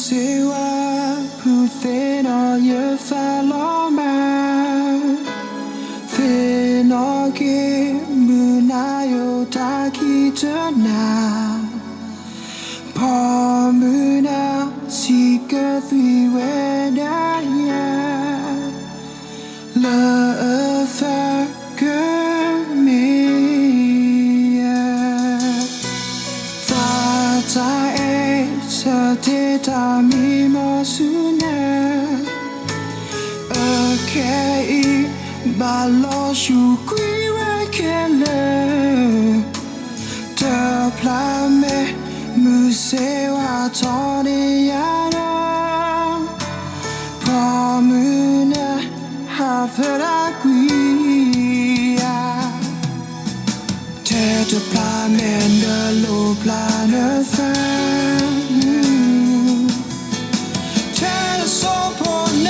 စ့ဝါ ဖုသ့ၣ်နီၣ်ယသးလီၤမၢ်, သ့ၣ်နီၣ်က့ၤ မုၢ်နၤယိၤတၢ်ခံးတနၤ, ဖီမုၢ်နၤ စံးကသွံၣ်ဝဲဒၣ်ယၤ လၢအသးကမ့ၢ်ယၤ, သးတၢ်အဲၣ် ဆၢတဲာ်တၢ်မံမီၢ်ဆူနၤ, အခဲအံၤ ဘၣ်လီၤဆူကွံာ်ဝဲခဲလၢာ် တဖျးမဲာ် မုၢ်စ့ဝါထီၣ်န့ၢ်ယၤဒီး, ဖီမုၢ်နၤ ဟးဖၢတၢ်ကွံာ်ယၤ, ထဲတဖျးမဲာ် နလိၣ်ဖျါနသး, ထဲတစိၢ်ဖိ န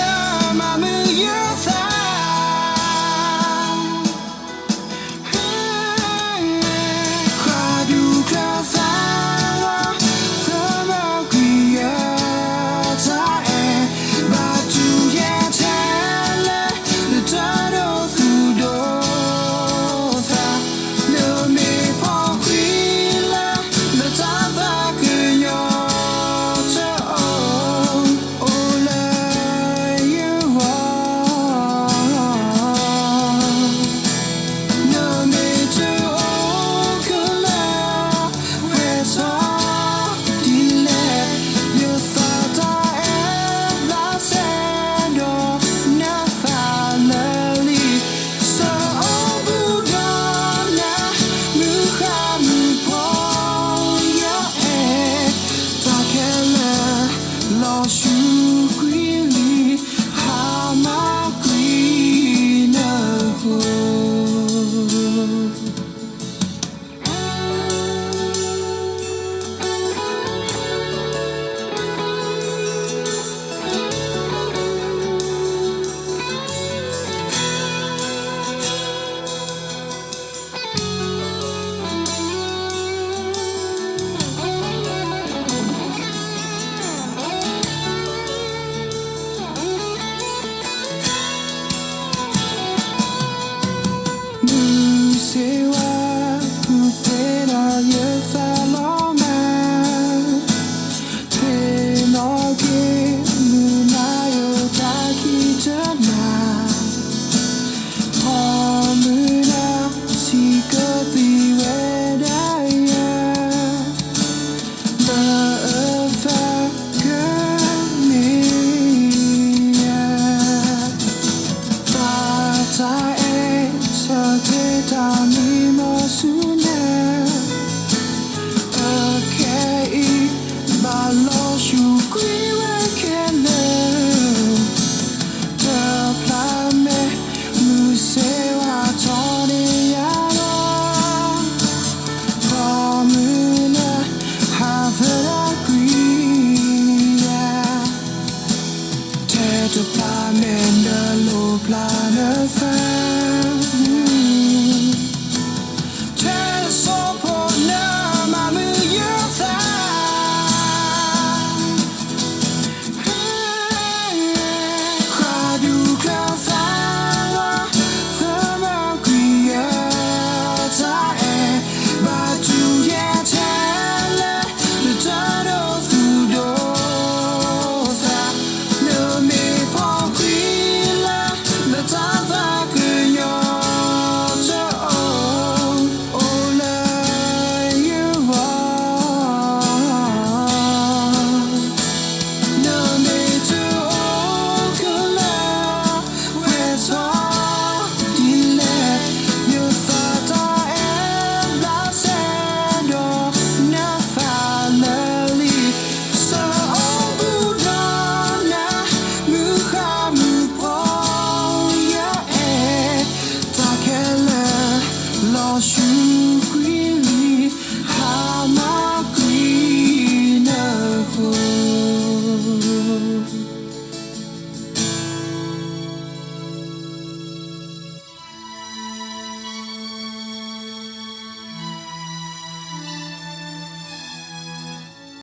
မၤမုာ်ယသး ဃးဒူကျၢၤသးလီၤ သးမၤကွံာ်ယတၢ်အဲၣ်, ဘၣ်တူၢ်ယဲၢ်ထဲလဲၣ် နတၢ်ဒိသူၣ်ဒိသး, နမ့ၢ်ဖီၣ်ဃံလၤ နတၢ်သးကညီၤတအိၣ် အိၣ်လၢယဂီၢ်, နမ့ၢ်တအိၣ်ကလၢ ဝဲထီၣ်ဒ်လဲၣ်, ယသးတၢ်အဲၣ်ဘျးစဲဒီး နသးလၢာ်လံ ဆၢအိၣ်ဘူးဒီးနၤ မုၢ်ဃါမုၢ်ဖီ ယအဲၣ်တၢ်ခဲလၢာ် လီၤဆူကွံာ်လံ ဟါမၢ်ကွံာ်နဃိ မုၢ်စ့ဝါ ဖုသ့ၣ်နီၣ်ယသးလီၤမၢ်, သ့ၣ်နီၣ်က့ၤ မုၢ်နၤယိၤတၢ်ခံးတနၤ, ဖီမုၢ်နၤ စံးကသွံၣ်ဝဲဒၣ်ယၤ လၢအသးကမ့ၢ်ယၤ, သးတၢ်အဲၣ် ဆၢတဲာ်တၢ်မံ